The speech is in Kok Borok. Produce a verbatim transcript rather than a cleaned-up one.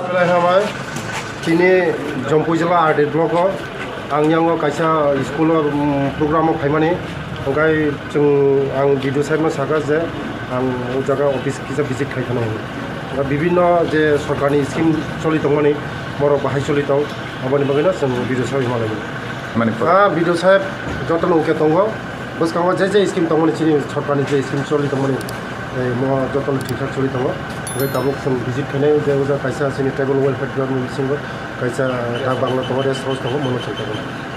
Belai hambai. Chini Jampui jila R D block o ang yango kaisa school o, um, program o phaimani. Hwnkhe chwng, ang B D O saheb no sakha je ang o jaga office kisa visit khai khana hwnwi. Oro bibinno je sorkarni scheme choli tongmani, borok bahai choli tong, aboni bagwino chwng B D O saheb malai mani. Manipur. Ah, B D O saheb jotono uke tongo. Bwskango je je scheme tongmani, chini sorkarni je scheme choli tongmani, eh, mo jotono thik thak choli tongo. Hwnkhe tabuk chwng visit khainai je o jaga kaisa chini tribal welfare department bisingo kaisa dak bangla tongo, rest house tongo, mono chwng tongo.